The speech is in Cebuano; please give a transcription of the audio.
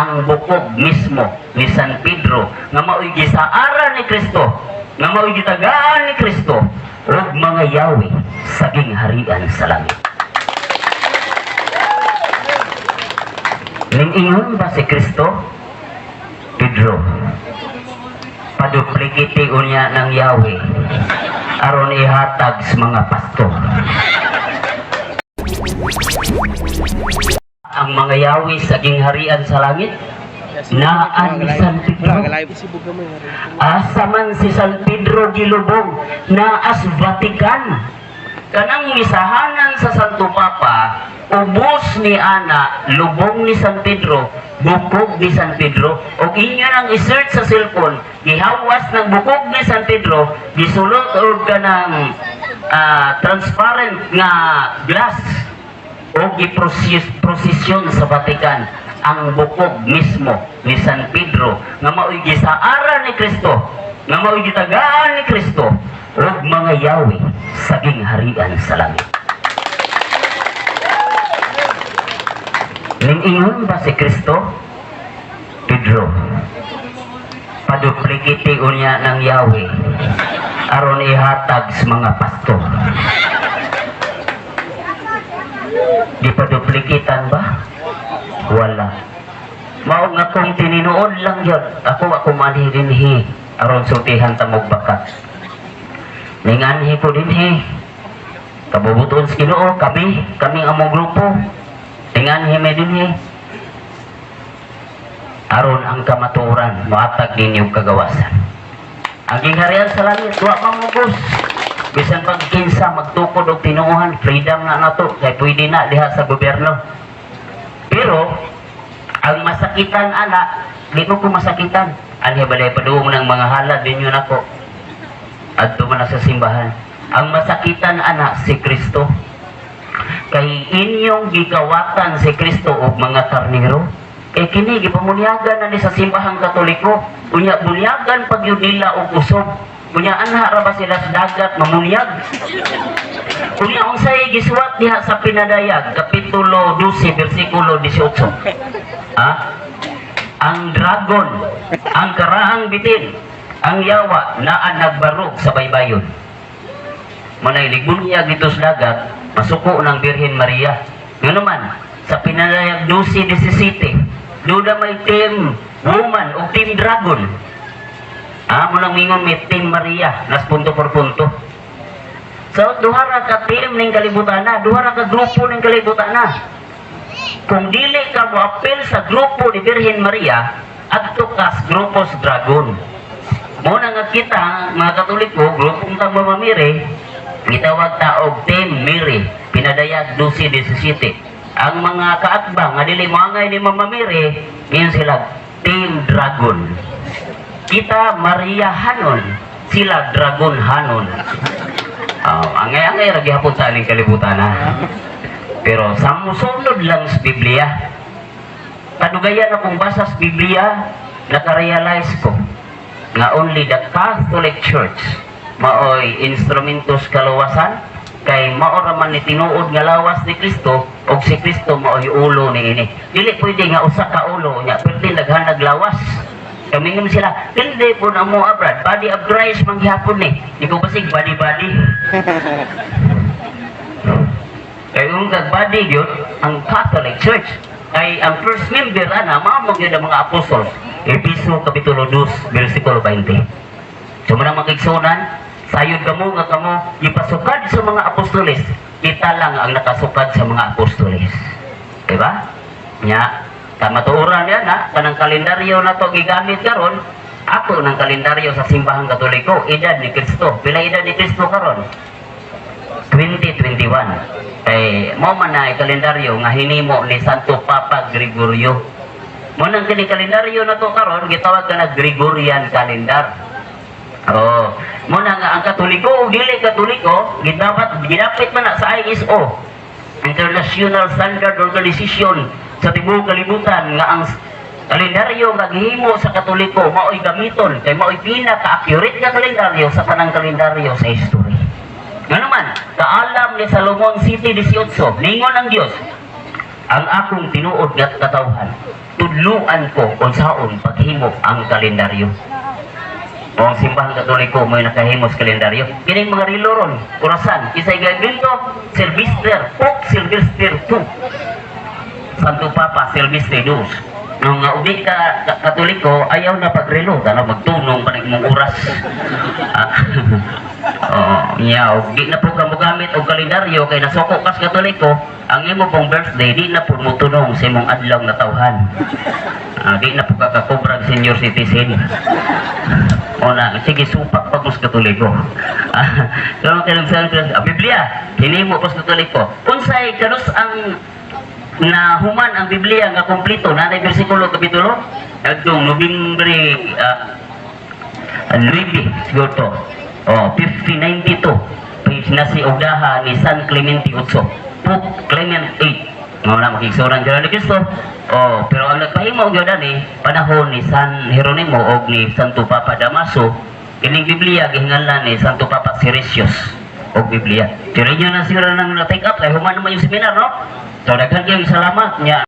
Ang bukog mismo ni San Pedro nga mao'y gisaaran ni Kristo, nga mao'y gitagaan ni Kristo ug mga yawi sa gingharian sa langit. Ning ingon ba si Kristo, "Pedro, paduplikite unya ng yawi aron ihatag sa mga pastor"? Ang mga yawi sa gingharian sa langit naan ni San Pedro. Asa man si San Pedro gilubong? Naas Vatican. Kanang misahanan sa Santo Papa, ubos ni ana, lubong ni San Pedro, bukog ni San Pedro. Og inyo nang i-search sa cellphone, gihawas ng bukog ni San Pedro, gisulot og kanang transparent nga glass o giprosesyon sa Vatican ang bukog mismo ni San Pedro nga mao'y gisaaran ni Kristo, nga mao'y gitagaan ni Kristo ug mga yawi sa gingharian sa langit. Ning ingon ba si Kristo, "Pedro, paduplikite unya ng yawi aron ihatag sa mga pastor"? Di pa duplikitan ba? Wala. Mao nga kung tininuod lang yun, ako ako manhi dinhi aron sultihan ta mog baka. Ninganhi ko dinhi. Kabubuton sa Ginoo, kami, kami ang among grupo. Ninganhi mi dinhi. Aron ang kamatuoran, moatag ninyo kagawasan. Ang gingharian sa langit, wa mangugos. Bisan pag kinsa magtukod og tinuohan, freedom na nato kay pwede na diha sa gobyerno. Pero ang masakitan ana, di ko masakitan. Anhi balay paduong ng mga halad ninyo nako. Adto man na sa simbahan. Ang masakitan ana si Kristo. Kay inyong gikawatan si Kristo og mga karnero. Kay kini gipamunyagan na ni sa simbahang Katoliko. Unya bunyagan pag yun nila og usob. Unya anha ra ba sila sa dagat mamunyag? Unya unsay gisuwat diha sa Pinadayag kapitulo 12 bersikulo 18? Ha? Ang dragon, ang karaang bitin, ang yawa naa nagbarog sa baybayon. Manay ligbunyag dito sa dagat, masuko ng Birhen Maria. Nga naman, sa Pinadayag 12:17, duda may team woman o team dragon. Ah, mo nang mingon may team Maria, nas punto por punto. So, duha ra ka team ning kalibutan na, duha ra ka grupo ning kalibutan na. Kung dili ka moapil sa grupo ni Birhen Maria, adto ka sa grupo sa dragon. Mo na nga kita, mga Katoliko, grupong tang Mama Mary, gitawag ta og Team Mary, Pinadayag 12:17. Ang mga kaatbang nga dili moangay ni Mama Mary, ngayon sila Team Dragon. Kita Maria Hanon, sila Dragon Hanon. Oh, angay-angay ra gihapon sa aning kalibutan na. Pero sa musunod lang sa Biblia, kadugayan akong basa sa Biblia, nakarealize ko nga only the Catholic Church maoy instrumentos kaluwasan kay mao ra man ni tinuod nga lawas ni Kristo ug si Kristo maoy ulo ni ini. Dili pwede nga usa ka ulo nya pwede daghan naglawas. Kami ngam sila, hindi po na mo abrad, body of Christ man gihapon ni. Di ko basig body body. Kay kung kag body gyud ang Catholic Church ay ang first member ana mao mo gyud ang mga apostles. Episo kapitulo 2 versikulo 20. So manang makigsunan, sayod kamo nga kamo gipasukad sa mga apostoles, kita lang ang nakasukad sa mga apostoles. Diba? Nya, kamatuoran yan ha, kanang kalendaryo na to gigamit karon, ato ng kalendaryo sa simbahang Katoliko, edad ni Kristo. Pila edad ni Kristo karon? 2021. Kay mo man na kalendaryo nga hinimo ni Santo Papa Gregorio. Mo nang kini kalendaryo na to karon gitawag ka na Gregorian calendar. Oh, mo na nga ang Katoliko o dili Katoliko, gidapat gidapit man na sa ISO, International Standard Organization, sa tibuok kalibutan nga ang kalendaryo nga gihimo sa Katoliko mao'y gamiton kay mao'y pinaka-accurate nga kalendaryo sa tanang kalendaryo sa history. Nga naman, kaalam ni Salomon 7:18, ningon ang Dios, "Ang akong tinuod nga katawhan, Tudluan ko unsaon paghimo ang kalendaryo. O ang Simbahan Katoliko may nakahimo sa kalendaryo. Kining mga relo ron, orasan, isay gaginto, Sylvester, Pope Sylvester II. Santo Papa Silvestre II. Nung ubi ka Katoliko, ayaw na pagrelo, tanaw magtunong pa ng imong oras. Ah, oo, yeah, og di na po ka mogamit og kalendaryo kay nasuko kas Katoliko, ang imo pong birthday di na po motunong sa imong adlaw nga tawhan. Ah, di na po ka kakobrag senior citizen. O na, sige, supak pag mas Katoliko. Ah, pero kailang sa ah, Biblia, hinimo pas Katoliko. Unsay kanus ang nahuman ang Biblia nga kompleto na bersikulo, kapitulo kadtong Nobyembre 9 siguro to. Oh, 1592 page na si Ugaha ni San Clemente VIII, Pope Clement VIII. Mo na makigsuran ka ni Kristo. Oh, pero ang nagpahimo gyud ani panahon ni San Jeronimo og ni Santo Papa Damaso, kining Biblia gihinganlan ni Santo Papa Siricius og Biblia. Pero inyo na siguro nang na take up kay human naman yung seminar, no? So daghan kayong salamat nya.